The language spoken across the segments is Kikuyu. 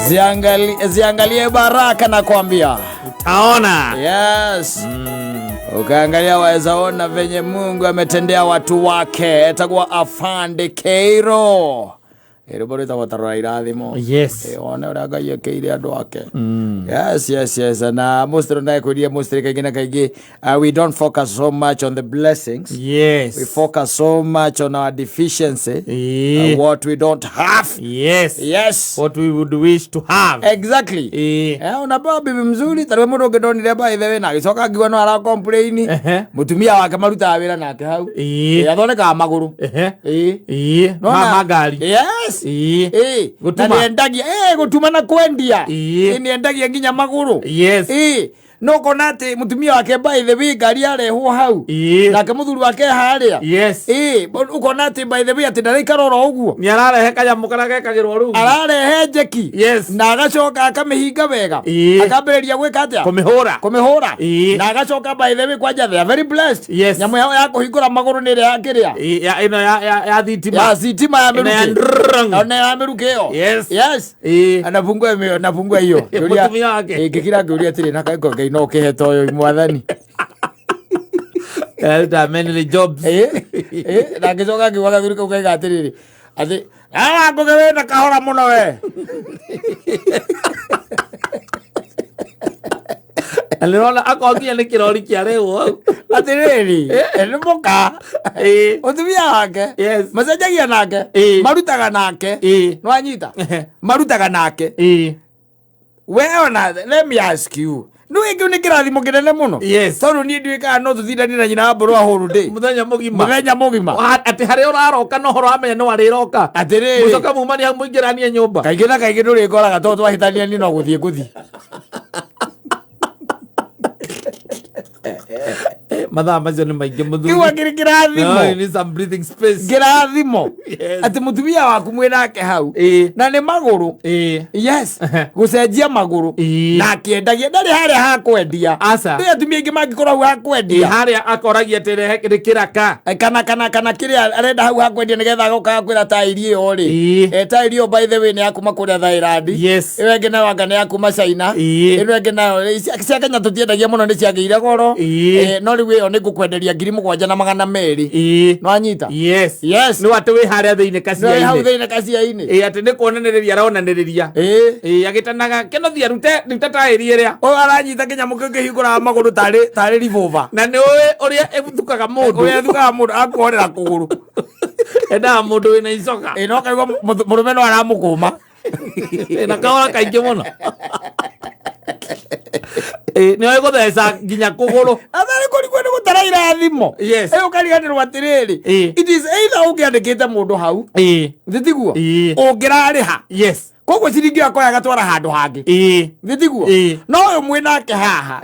Ziangalie baraka nakwambia. Taona. Yes. Ukaangalia waweza ona venye Mungu ametendea watu wake. Etakuwa Afande Keiro. Rwĩmbo rwĩtagwo Tarora Irathimo. Yes. Wone ũrĩa Ngai ekĩire andũ ake. Yes. Na mũcitĩro ndakwĩrire mũcitĩrĩ kaingĩ na kaingĩ, we don't focus so much on the blessings. Yes. We focus so much on our deficiency. Eh. What we don't have. Yes. Yes. What we would wish to have. Exactly. Eh. Unapewa bibi mzuri tarä må ndå å ngä ndonire by the way na agĩcoka ngiuga no ara complain. Mũtumia wake marutaga wĩra nake hau. Athondekaga magũrũ. Eh. Ma ngari. Yes. Gũtuma. Na nĩendagia gũtuma na kwendia. Nĩendagia nginya magũrũ. Yes. No kona atĩ mũtumia wake by the way ngari yarehwo hau. Nake mũthuri wake harĩa. Yes. Ũkona atĩ by the way atĩ ndaraikara oro ũguo. Nĩ ararehe kanyamũ karĩa gekagĩrwo rungu. Ararehe njeki. Yes. Na agacoka akamĩhinga wega. Akambĩrĩria gwĩka atĩa? Kũmĩhũra. Kũmĩhũra. Na agacoka by the way kwanja they are very blessed. Yes. Nyamũ yao ya kũhingũra magũrũ nĩ ĩrĩa ya kĩrĩa. Ya ĩno ya thitima. Ya sitima ya Ĩno ya mĩrukĩ. ndrrrng. Ona ya mĩrukĩ ĩyo. Yes. Yes. Anafungua mĩo, anafungua hiyo. Ngĩũria- Mũtumia wake. Ngĩkira ngĩũria atĩrĩ na kaiko Ngai no ũkĩhe ta ũyũ mwathani. Elder many jobs. Na ngĩcoka ngiuga gathuri kau kaiga atĩrĩrĩ atĩ ara ngũgĩ wĩna kahora mũno we. Na nĩũrona akorwo nginya nĩ kĩrori kĩarehwo hau. Atĩrĩrĩ, nĩ mũka. Mũtumia wake. Yes. Macenjagia nake. Marutaga nake. Nĩwanyita? Marutaga nake. We ona, let me ask you. Nĩ kĩu nĩ kĩrathimo kĩnene mũno. Yes. Tondũ niĩ nduĩkaga no tũtindanie na nyina wa mbũrũ wa hũrũ ndĩ. Mũthenya mũgima. Mũthenya mũgima. Atĩ harĩa ũraroka na ũhoro wamenya nĩ warĩroka. Atĩrĩrĩ. Mũcoka mumania hau mũingĩranie nyũmba. Kaingĩ na kaingĩ ndũrĩkoraga tondũ twahĩtania niĩ no gũthiĩ ngũthiĩ. Mathaa macio nĩ maingĩ mũthuri. Kĩu akĩrĩ kĩrathimo. No, you need some breathing space. Kĩrathimo. Yes. Atĩ mũtumia waku mwĩ nake hau. Na nĩ magũrũ. Yes. Gũcenjia magũrũ. Na akĩendagia ndarĩ harĩa ha kwendia. Aca. Nĩ atumia aingĩ mangĩkorwo hau ha kwendia. Harĩa akoragia atĩ rehe nĩ kĩraka. Kana kĩrĩa arenda hau ha kwendia nĩgetha agoka kwĩra tairi ĩyo rĩ. Tairi ĩyo by the way nĩ ya kuma kũrĩa Thailand. Yes. Ĩyo ĩngĩ nayo anga nĩ ya kuma China. Ĩno ĩngĩ nayo cia Kenya tũtiendagia mũno nĩ ciagĩire goro. No rĩu ĩyo nĩ ngũkwenderia 7,200. Nĩwanyita? Yes. Yes. Nĩ atĩ wĩ harĩa thĩinĩ Nĩ wĩ hau kacia-inĩ. thĩinĩ kacia-inĩ. Atĩ nĩ kuonanĩrĩria aronanĩrĩria. Agĩtanaga kĩnothia rute taĩri ĩrĩa. Ũyũ aranyita kĩnyamũ kĩu kĩhingũraga magũrũ tarĩ revolver. Na nĩ ũĩ ũrĩa ĩthukaga mũndũ. Ũrĩa ĩthukaga mũndũ akuonera kũgũrũ. Endaga mũndũ wĩna icoka. No kaigua mũrũme no aramũkũma. Na kahora kaingĩ mũno. Nĩ oĩ gũtheca nginya kũgũrũ. Atharĩ kũrigwo nĩ gũtara irathimo. Yes. Ũkariganĩrwo atĩrĩrĩ. It is either ũngĩandĩkĩte mũndũ hau. Thĩ tiguo? Ũngĩrarĩha. Yes. Koguo ciringi ĩyo akoya agatwara handũ hangĩ. Thĩ tiguo? No ũyũ mwĩ nake haha.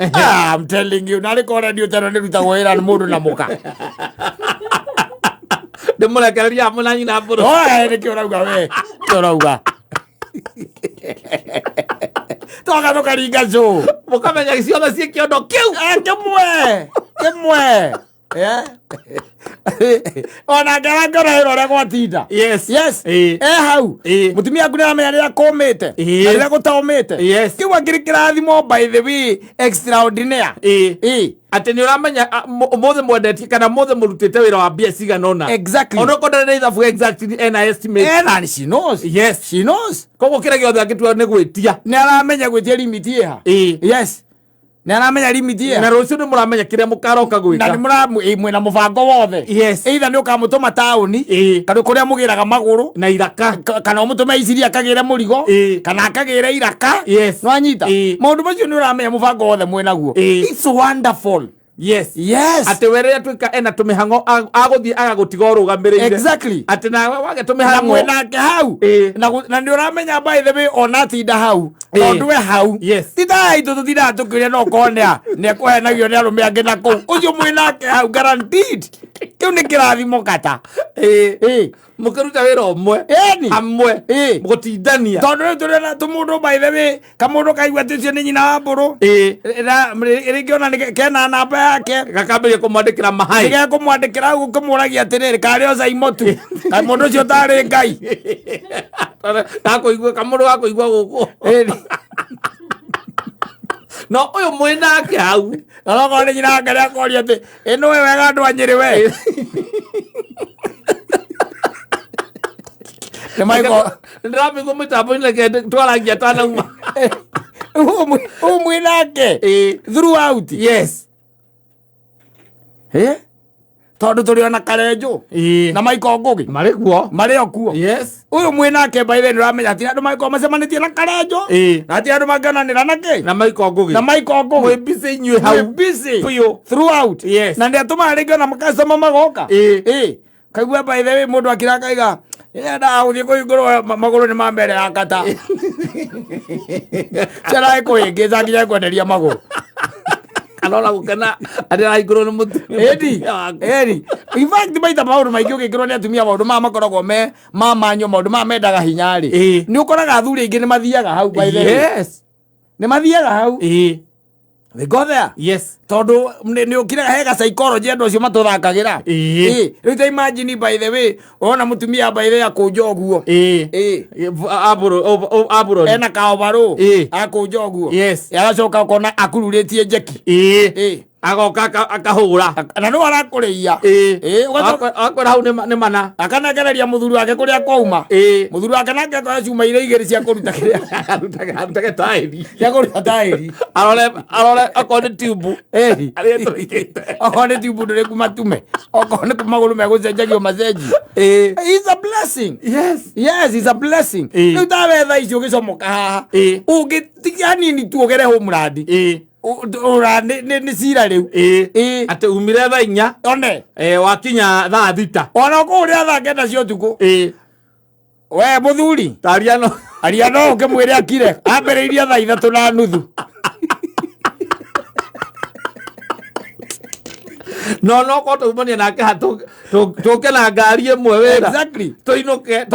I'm telling you, narĩ korwo radio teno nĩrutagwo wĩra nĩ mũndũ na mũka. Ndĩmũrekereria hamwe na nyina mbũrũ. Oe, nĩkĩo ũrauga we. Nĩkĩo ũrauga. Twoka tũkaringa cũ. Mũkamenya ciothe ciĩ kĩondo kĩu. Kĩmwe. Kĩmwe. Ona ngara ngora ĩro ũrĩa gwatinda. Yes. Yes. Hau. Mũtumia waku nĩaramenya rĩrĩa kũmĩte. Na rĩrĩa gũtaũmĩte. Yes. Kĩu akĩrĩ kĩrathimo by the way extraordinaire. Atĩ nĩ ũramenya, ũmũthĩ mwendetie kana ũmũthĩ mũrutĩte wĩra wa mbia cigana ũna. Exactly. Ona okorwo ndarĩ na ithabu exactly ena estimate. Ena, she knows. Yes. She knows. Koguo kĩrĩa gĩothe angĩtua nĩ gwĩtia. Nĩ aramenya gwĩtia limit ĩha. Yes. Nĩ aramenya limit ĩha. Na rũciũ nĩ mũramenya kĩrĩa mũkaroka gwĩka. Na nĩ mwĩna mũbango wothe. Yes. Either nĩ ũkamũtũma taũni, kana kũrĩa mũgĩraga magũrũ. Na iraka. Kana ũmũtũme Iciria akagĩre mũrigo. Kana akagĩre iraka. Yes. Nĩwanyita? Maũndũ macio nĩ ũramenya mũbango wothe mwĩnaguo. It's wonderful. Yes. Yes. Atĩ we rĩrĩa tuĩka ena tũmĩhang'o agũthiĩ agagũtiga ũrũgamĩrĩire. Exactly. Atĩ nawe wage Na tũmĩhang'o. mwĩnake hau. Na nĩ ũramenya by the way ona atinda hau. Tondũ we hau. Yes. Ti ta aitũ tũtindaga tũkĩũria no okorwo nĩ ekũhenagio nĩ arũme angĩ na kũu. Ũcio mwĩnake hau guaranteed. Kĩu nĩ kĩrathimo kata. Mũkĩruta wĩra ũmwe. Ĩni. Hamwe. Gũtindania. Tondũ rĩu tũrĩ na tũmũndũ by the way, kamũndũ kaigua atĩ ũcio nĩ nyina wa mbũrũ. Na rĩngĩ ona nĩ kena namba yake. Gakambĩrĩria kũmwandĩkĩra mahai. Nĩgekũmwandĩkĩra hau ũkĩmũragia atĩrĩrĩ, karĩ o Caimo tu. Kaĩ mũndũ ũcio ũtarĩ Ngai. Gakũigua kamũndũ gakũigua gũkũ. Ĩni. No ũyũ mwĩnake hau. Onokorwo nĩ nyina wake nĩakoria atĩ ĩ nĩwe wega andũ a Nyĩrĩ we. Nĩ maiko Ndĩramĩigua mĩtambo-inĩ reke twarangia atanauma. Ũyũ mwĩnake Ĩĩ. throughout. Yes. Eh? Tondũ tũrĩ ona Karenjũ Ĩĩ. na Michael Ngũgĩ Marĩ kuo. marĩ o kuo. Yes. Ũyũ mwĩnake by the way nĩũramenya ti andũ mangĩkorwo macemanĩtie na Karenjũ Ĩĩ. na ti andũ mangĩonanĩra na kĩ Na Michael Ngũgĩ. na Michael Mwĩ Ngũgĩ. busy inyuĩ hau. Mwĩ busy Biũ. throughout. Yes. Na nĩatũmaga rĩngĩ ona makacoma magoka. Ĩĩ. Ĩĩ. Kaigua by the way mũndũ akira akaiga nyendaga gũthiĩ kũhingũrwo magũrũ nĩ ma mbere ya kata. Ciana ĩkũhĩngĩca nginya ĩkwenderia magũrũ. Kana ona gũkena atĩ arahingũrwo nĩ mũtumia. Ĩni. Mũtumia waku. Ĩni. In fact maita maũndũ maingĩ ũgĩkĩrwo nĩ atumia maũndũ maya makoragwo me ma manyo maũndũ maya mendaga hinya rĩ. Ĩĩ. Nĩ ũkoraga athuri aingĩ nĩ mathiaga hau by the way. Yes. Nĩ mathiaga hau. Ĩĩ. They go there. Yes. Tondũ nĩ ũkiraga he ga psychology andũ acio matũthakagĩra. Ĩĩ. Ĩĩ. Rĩu ta imagine by the way wona mũtumia by the way akũnja ũguo. Ĩĩ. Ĩĩ. Abũrũ. Ena kaobarũ. Ĩĩ. Akũnja ũguo. Yes. Agacoka ũkona akururĩtie njeki. Ĩĩ. Ĩĩ. Agoka akahũra. Na nĩwe arakũrĩia. Ĩĩ. Ĩĩ. Ũgacoka Akwĩra hau nĩ mana. akanengereria mũthuri wake kũrĩa kwauma. Ĩĩ. Mũthuri wake nake akoya cuma iria igĩrĩ cia kũruta kĩrĩa Arutage taĩri. cia kũruta taĩri. Arore okorwo nĩ tiubu. Ĩĩ. Arĩa tũigĩte. Okorwo nĩ tiubu ndũrĩ matume. Okorwo nĩ magũrũ megũcenjagio macenjio. Ĩĩ. It's a blessing. Yes. Yes, it's a blessing. Ĩĩ. Rĩu tawe thaa ici ũgĩcomoka haha. Ĩĩ. Ũngĩtigia hanini tu ũgere homeland. Ĩĩ. Ũra nĩ cira rĩu. Ĩĩ. Ĩĩ. Atĩ umire thaa 4. One. Wakinya thaa 6. Ona kũu ũrĩa thaa 9 cia ũtukũ. Ĩĩ. We mũthuri. Taria no. Aria no ũkĩmwĩre akire. Ambĩrĩirie thaa 3:30. No no korwo tũumania nake ha tũke na ngari ĩmwe wĩra. Exactly. Tũinũke.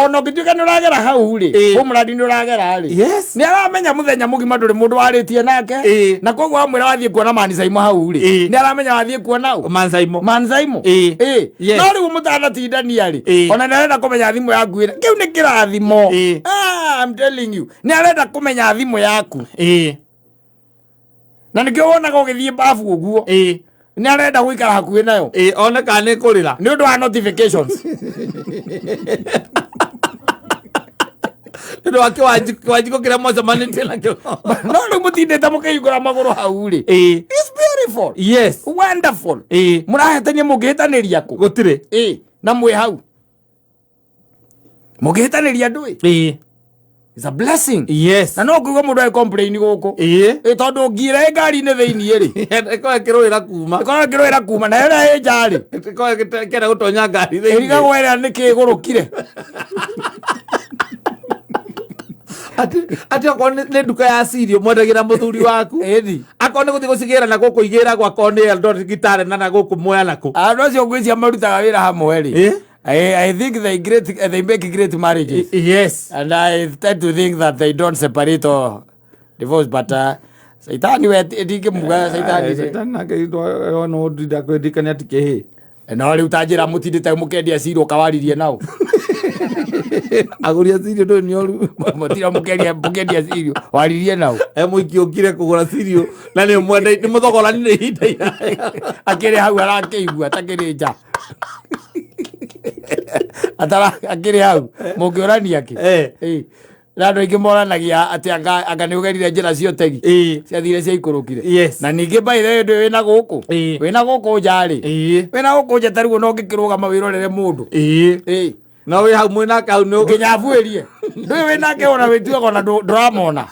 Ona ũngĩtuĩka nĩ ũragera hau rĩ. Ĩĩ. Homeland nĩ ũragera rĩ. Yes. Nĩ aramenya mũthenya mũgima ndũrĩ mũndũ warĩtie nake. Ĩĩ. Na koguo wamwĩra wathiĩ kuona Manicaimo hau rĩ. Ĩĩ. Nĩ aramenya wathiĩ kuona ũ. Mansaimo. Mansaimo. Ĩĩ. Ĩĩ. Yes. No rĩu mũtanatindania rĩ. Ĩĩ. Ona nĩ arenda kũmenya thimũ yaku ĩrĩa. Kĩu nĩ kĩrathimo. Ĩĩ. Ah, I'm telling you. Nĩ arenda kũmenya thimũ yaku. Ĩĩ. Na nĩkĩo wonaga ũgĩthiĩ babu ũguo. Ĩĩ. Nĩ arenda gũikara hakuhĩ nayo. Ĩĩ one kana nĩ kũrĩra. Nĩ ũndũ wa notifications. Nĩ ũndũ wa kĩwanjikũ kĩrĩa mwacemanĩtie nakĩo. No rĩu mũtindĩte mũkĩhingũra magũrũ hau rĩ. Ĩĩ. It's beautiful. Yes. Wonderful. Ĩĩ. Mũrahĩtania mũngĩhĩtanĩria kũ? Gũtirĩ. Ĩĩ. Na mwĩ hau. Mũngĩhĩtanĩria ndũĩ. Ĩĩ. It's a blessing. Yes. Na no kũigua mũndũ agĩ complain gũkũ. Ĩĩ. Ĩ tondũ ngire ĩ ngari-inĩ thĩiniĩ rĩ. Ĩkorwo ĩkĩrũĩra kuma. Ĩkorwo ĩkĩrũĩra kuma na ĩrĩa ĩ nja rĩ. Ĩkorwo ĩkĩenda gũtonya ngari thĩiniĩ. Ĩrigagwo ĩrĩa nĩkĩ ĩgũrũkire. Atĩ okorwo nĩ nduka ya cirio mwendagĩra mũthuri waku. Ĩni. Akorwo nĩ gũthiĩ gũcigĩra na gũkũ igĩragwo akorwo nĩ Eldoret gitare na gũkũ Mwea na kũ. Andũ acio ngwĩciria marutaga wĩra hamwe rĩ. Ĩ? I think they make great marriages. Yes. And I tend to think that they don't separate or divorce, but Saitani we ndingĩmuga Saitani. Saitani nake no ndakwendikania atĩ kĩhĩ. No rĩu ta njĩra mũtindĩte mũkendia cira ũkawaririe nao. Agũri a cirio ndũĩ nĩ oru. Mũtira mũkendia cirio waririe nao. E mũingĩ ũkire kũgũra cirio na nĩ mwenda nĩ mũthogoranire ihinda iraya. Akĩrĩ hau arakĩigua takĩrĩ nja. Atara akĩrĩ hau mũngĩũrania kĩ. Eh. Na andũ aingĩ moranagia atĩ anga nĩ ũgerire njĩra cia ũtegi. Ĩĩ. Ciathire ciaikũrũkire. Yes. Na ningĩ by the way ndũĩ wĩna gũkũ. Ĩĩ. Wĩna gũkũ nja rĩ. Ĩĩ. Wĩna gũkũ nja ta rĩu ona ũngĩkĩrũgama wĩrorere mũndũ. Ĩĩ. Ĩĩ. No wĩ hau mwĩnake hau nĩ Nginya abuĩrie. Ndũĩ wĩnake ona wĩtuaga ona ndũramona.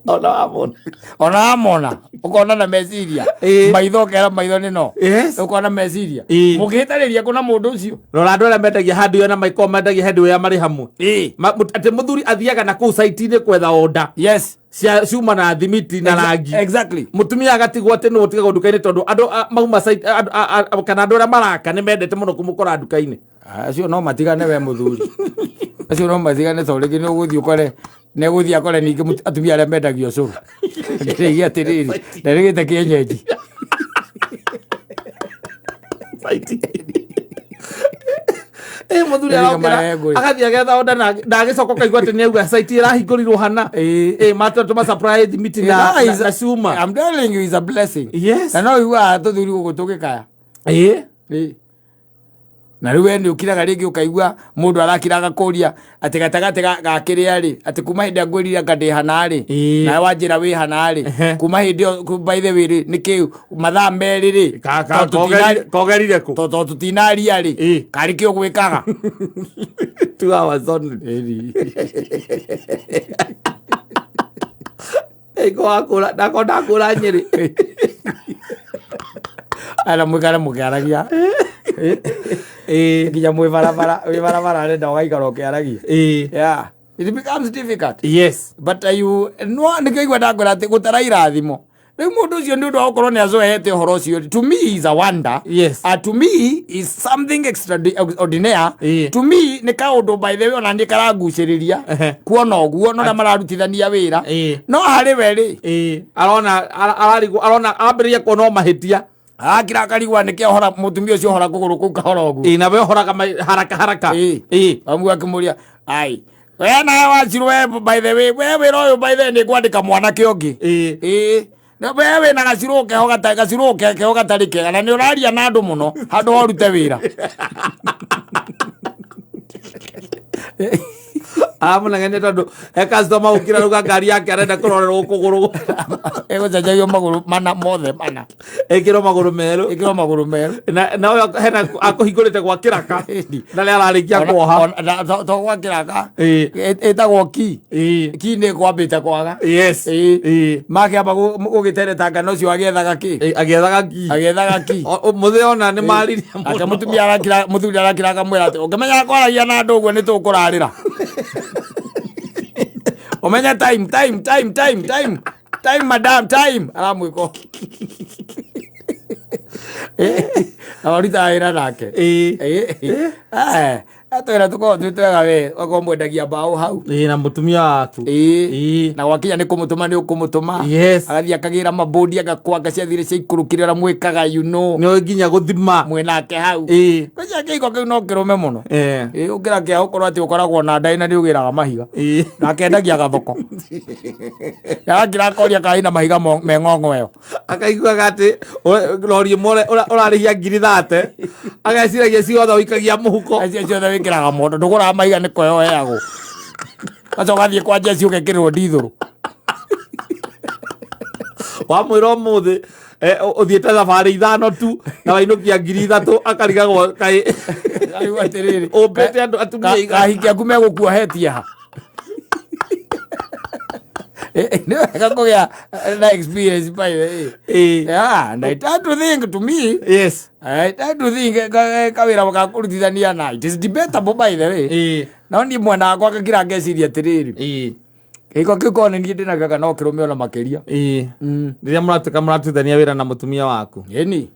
ona wamona. Ona wamona. Ũkona na meciria. Ĩĩ. Maitho ũkera maitho nĩ no. Yes. Ũkona meciria. Ĩĩ. Mũngĩhĩtanĩria kũ na mũndũ ũcio. Rora andũ arĩa mendagia handũ ĩyo na maikoo mendagia handũ ĩrĩa marĩ hamwe. Ĩĩ. Atĩ mũthuri athiaga na kũu site-inĩ kwetha onda Yes. cia cuma na thimiti na rangi. Exactly. Mũtumia agatigwo atĩ nĩwe ũtigagwo nduka-inĩ tondũ andũ mauma site kana andũ arĩa maraka nĩ mendete mũno kũmũkora nduka-inĩ. Acio no matigane we mũthuri. Acio no matigane tondũ rĩngĩ nĩ ũgũthiĩ ũkore nĩ ũgũthiĩ akore ningĩ atumia arĩa mendagia ũcũrũ. Akĩrĩgia atĩrĩrĩ, nderĩgĩte kĩenyenji. Ĩ, mũthuri Nĩ arokĩra marengũĩ. agathiĩ agetha onda na agĩcoka ũkaigua atĩ nĩauga site ĩrahingũrirwo hana. Ĩ. Ĩ, matua tũma supply thimiti na Yeah, na cuma. I'm telling you is a blessing. Yes. Na no iguaga tũthuri gũkũ tũgĩkaya. Ĩ. Ĩ. Na rĩu we nĩ ũkiraga rĩngĩ ũkaigua mũndũ arakira agakũria atĩ gatagatĩ ga kĩrĩa rĩ, atĩ kuma hĩndĩ ĩrĩa ngwĩrire anga ndĩ hana rĩ, Ĩ. nawe wanjĩra wĩ hana rĩ, Ehe. kuma hĩndĩ ĩyo by the way rĩ, nĩkĩ mathaa merĩ rĩ, Ka- tondũ tũtina- kogerire kũ? tondũ tũtinaria rĩ, Ĩ. karĩ kĩ ũgwĩkaga? 2 hours only. Ĩ, ko wakũra ndako ndakũra Nyĩrĩ. Ana mwĩkare mũkĩaragia. Ĩ. Nginya mwĩ barabara, wĩ barabara arenda ũgaikara ũkĩaragia. Ĩ. Yeah. It becomes difficult. Yes. But you no nĩkĩo igua ndakwĩra atĩ gũtara irathimo. Rĩu mũndũ ũcio nĩ ũndũ wa gũkorwo nĩ acoete ũhoro ũcio, to me is a wonder. Yes. To me is something extraordinaire. Ĩĩ. To me nĩ kaũndũ by the way ona niĩ karangucĩrĩria Ehe. kuona ũguo no na mararutithania wĩra. Ĩĩ. No harĩ we rĩ, Ĩ, arona ararigwo, arona ambĩrĩria kuona o mahĩtia. Akira akarigwa nĩkĩ ohora mũtumia ũcio ohora kũgũrũ kũu kahora ũguo. Ĩ, na we ũhoraga haraka haraka. Ĩ. Ĩ. Amu akĩmũria, ai we nawe wacirwo we by the way, we wĩra ũyũ by the way nĩ ngwandĩka mwanake ũngĩ. Ĩ. Ĩ. Na we wĩna gacirũ keho gatarĩ gacirũ keho gatarĩ kega na nĩ ũraria na andũ mũno handũ ha ũrute wĩra. Aramũnegenia tondũ he customer ũkĩra rauga ngari yake arenda kũrorerwo kũgũrũ. Ĩgũcenjagio magũrũ mana mothe mana. Ĩkĩrwo magũrũ merũ. Ĩkĩrwo magũrũ merũ. Na ũyũ hena akũhingũrĩte gwa kĩraka na nĩ ararĩkia kuoha. To gwa kĩraka. Ĩ. Ĩtagwo ki. Ĩ. Ki nĩ kwambĩte kwaga. Yes. Ĩ. Ĩ. Makĩamba gũgĩteretanga na ũcio agĩethaga kĩ? Ĩ, agĩethaga ki. Agĩethaga ki. Mũthĩ ona nĩ maririe Ake mũno. mũtumia arakira, mũthuri arakira akamwĩra atĩ ũngĩmenya kwaragia na andũ ũguo nĩ tũkũrarĩra. Ũmenye time time time time time time madam time aramwĩka. Na warutaga wĩra nake. Ĩ. Ĩ. Atwĩra tũkoragwo twĩ twega we, ũgakorwo mwendagia mbaũ hau. Ĩ, na mũtumia waku. Ĩ. Ĩ. Na gwakinya nĩ kũmũtũma nĩ ũkũmũtũma. Yes. Agathiĩ akagĩra mabũndi agakwanga ciathire ciaikũrũkire ũrĩa mwĩkaga you know. Nĩ ũĩ nginya gũthima. Mwĩnake hau. Ĩ. Kwĩcia kĩhiko kĩu no kĩrũme mũno. Eh. Ĩ, ũkĩra kĩa ũkorwo atĩ ũkoragwo na ndaĩ na nĩ ũgĩraga mahiga. Ĩ. Na akendagia gathoko. Arakira akoria kana ina mahiga me ng'ong'o ĩyo. Akaiguaga atĩ rori ĩmwe ũrarĩhia 30,000, ageciragia ciothe ũikagia mũhuko. Acio ciothe wĩkĩraga mondo, ndũgũraga mahiga nĩ kũheo ũheagwo. Ũgacoka ũgathiĩ kwa Jesse ũgekĩrĩrwo ndithũrũ. Wamwĩra ũmũthĩ ũthiĩte thabarĩ 5 tu na wainũkia 3,000, akarigagwo kaĩ Rĩu atĩrĩrĩ, ũmbĩte andũ atumia igana. Kahiki aku megũkuohetie ha? Nĩ wega kũgĩa na experience by the way. Ĩ. Yeah, and I try to think to me, Yes. I try to think kawĩra ga kũrutithania na it is debatable by the way. Ĩ. No niĩ mwena wakwa ngakira ngeciria atĩrĩrĩ, Ĩ. kĩhiko kĩu korwo nĩ niĩ ndĩnakĩo kana no kĩrũme ona makĩria. Ĩ. Rĩrĩa mũratuĩka mũratuithania wĩra na mũtumia waku. Ĩni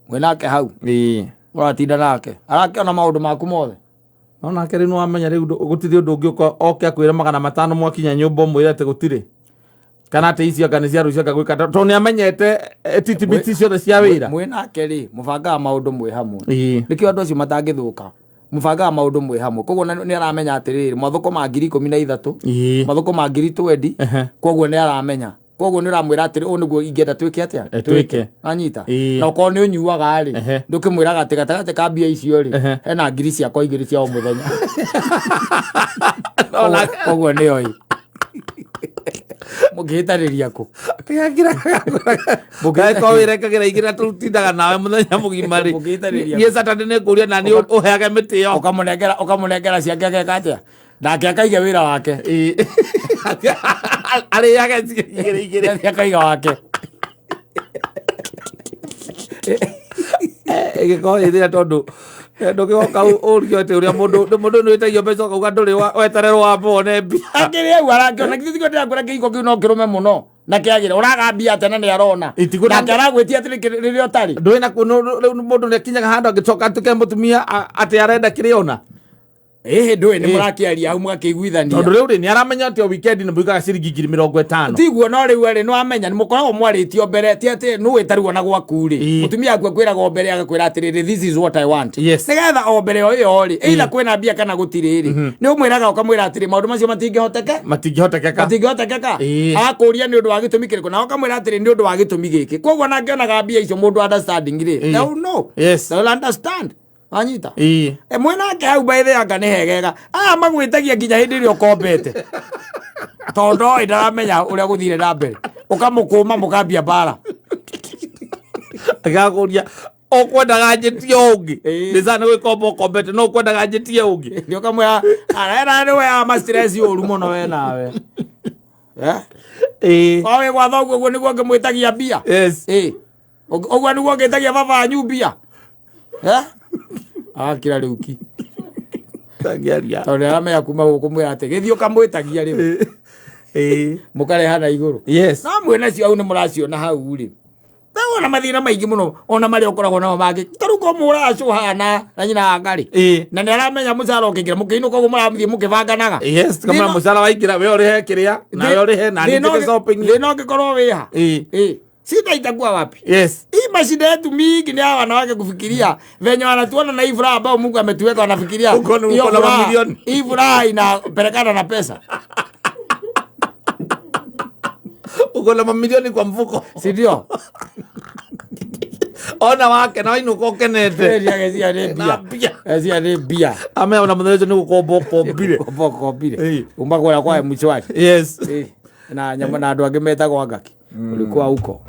mwĩnake hau. Ĩ. Ũratinda nake arakĩona maũndũ maku mothe. No nake rĩu nĩwamenya rĩu gũtirĩ ũndũ ũngĩ ũka oke akwĩre 500 mwakinya nyũmba ũmwĩre atĩ gũtirĩ. Kana atĩ icio anga nĩ cia rũciũ anga gwĩka tondũ nĩamenyete titibiti ciothe cia wĩra. Mwĩnake rĩ, mũbangaga maũndũ mwĩ hamwe. Ĩ. Nĩkĩo andũ acio matangĩthũka, mũbangaga maũndũ mwĩ hamwe, koguo nĩ aramenya atĩrĩrĩ, mwathũkũma 13,000, Ĩ. mwathũkũma 20,000, Ehe. koguo nĩ aramenya, koguo nĩ ũramwĩra atĩrĩ, ũũ nĩguo ingĩenda twĩke atĩa. Eh, twĩke. Anyita. Ĩ. Na okorwo nĩ ũnyuaga rĩ, Ehe. ndũkĩmwĩraga atĩ gatagatĩ ka mbia icio rĩ, Ehe. hena ngiri ciakwa 2 cia o mũthenya. Koguo nĩyo ĩ mũngĩhĩtanĩria kũ? Ko wĩra ĩkagĩra igĩrĩ na tũtindaga nawe mũthenya mũgima rĩ. Mũngĩhĩtanĩria. Niĩ Saturday nĩ ngũria na niĩ ũheage mĩtĩ ĩyo. Ũkamũnengera ciake ageka atĩa? Nake akaiga wĩra wake. Ĩ. Arĩage igĩrĩ igĩrĩ. Athiĩ akaiga wake. Ĩgĩkorwo ĩ thĩna tondũ ndũgĩgoka ũrio atĩ ũrĩa mũndũ nĩ wĩtagio mbeca ũkauga ndũrĩ wetererwo wambe wone mbia. Akĩrĩ hau arakĩona githĩ tiguo ndĩrakwĩra kĩhiko kĩu no kĩrũme mũno na kĩagĩre ũraga mbia atĩa na nĩ arona. Itigũ Nake aragwĩtia atĩrĩ rĩrĩa ũtarĩ. Ndũĩ na rĩu mũndũ nĩ akinyaga handũ angĩcoka atuĩke mũtumia atĩ arenda kĩrĩa ona. Ĩhĩ, ndũĩ nĩ mũrakĩaria hau mũgakĩiguithania. Tondũ rĩu rĩ, nĩ aramenya atĩ o weekend nĩ mũigaga ciringi 50,000. Tiguo, no rĩu rĩ, nĩ wamenya nĩ mũkoragwo mwarĩtie mbere, ti atĩ nũĩ tarĩu ona gwaku rĩ, mũtumia waku akwĩraga o mbere, agakwĩra atĩrĩrĩ, "This is what I want." Nĩgetha o mbere o ĩyo rĩ, either kwĩna mbia kana gũtirĩ rĩ, nĩ ũmwĩraga ũkamwĩra atĩrĩ, maũndũ macio matingĩhoteke. Matingĩhotekeka. Matingĩhotekeka. Agakũria nĩ ũndũ wa gĩtũmi kĩrĩkũ, na ũkamwĩra atĩrĩ, nĩ ũndũ wa gĩtũmi gĩkĩ. Koguo ona angĩonaga mbia icio mũndũ understanding rĩ, they will know. They will understand. Wanyita? E, mwĩnake hau by the anga nĩ hegega. Aya magwĩtagia nginya hĩndĩ ĩrĩa ũkombete, tondũ oĩ ndaramenya ũrĩa gũthire na mbere, ũkamũkũma mũkambia mbara. Agakũria, ũkwendaga njĩtie ũngĩ? Nĩ sana gwĩkomba ũkombete, no ũkwendaga njĩtie ũngĩ? Nĩ ũkamwĩra arera nĩ we ama stress ũru mũno we nawe. Eh? O wĩ gwa thoguo, ũguo nĩguo ngĩmwĩtagia mbia? Ĩ, ũguo nĩguo ngĩtagia baba wanyu mbia? Eh? Agakira rĩu ki. Ndangĩaria. Tondũ nĩaramenya kuma gũkũ mwĩra atĩ gĩthiĩ ũkamwĩtagia rĩu, mũkarehana igũrũ. No mwĩnacio hau nĩ mũraciona hau rĩ, ona mathĩna maingĩ mũno ona marĩa ũkoragwo namo mangĩ, tarĩu ko mũraga cũhaga na nyina wa ngarĩ, na nĩ aramenya mũcara ũkĩingĩra, mũkĩinũka ũguo mũrathiĩ mũkĩbanganaga. Yes, kama mũcara waingĩra, we ũrĩhe kĩrĩa na we ũrĩhe na niĩ njĩke shopping. Thĩna ũngĩkorwo wĩha, shida itakuwa wapi? Hii mashida yetu mingi ni hawa wanawake kufikiria venye wanatuona na hii furaha ambayo Mungu ametuweka, wanafikiria hiyo Uko na furaha, mamilioni. hii furaha inapelekana na pesa. Uko na mamilioni kwa mfuko. Si ndio? Ona wake na wainũka ũkenete. Cia nĩ Na mbia. mbia. Cia nĩ mbia. Amenya ona mũthenya ũcio nĩ gũkomba ũkombire. Kombire. Uma kũrĩa kwa Mshwari. Na nyama na andũ angĩ metagwo angaki, ulikuwa huko.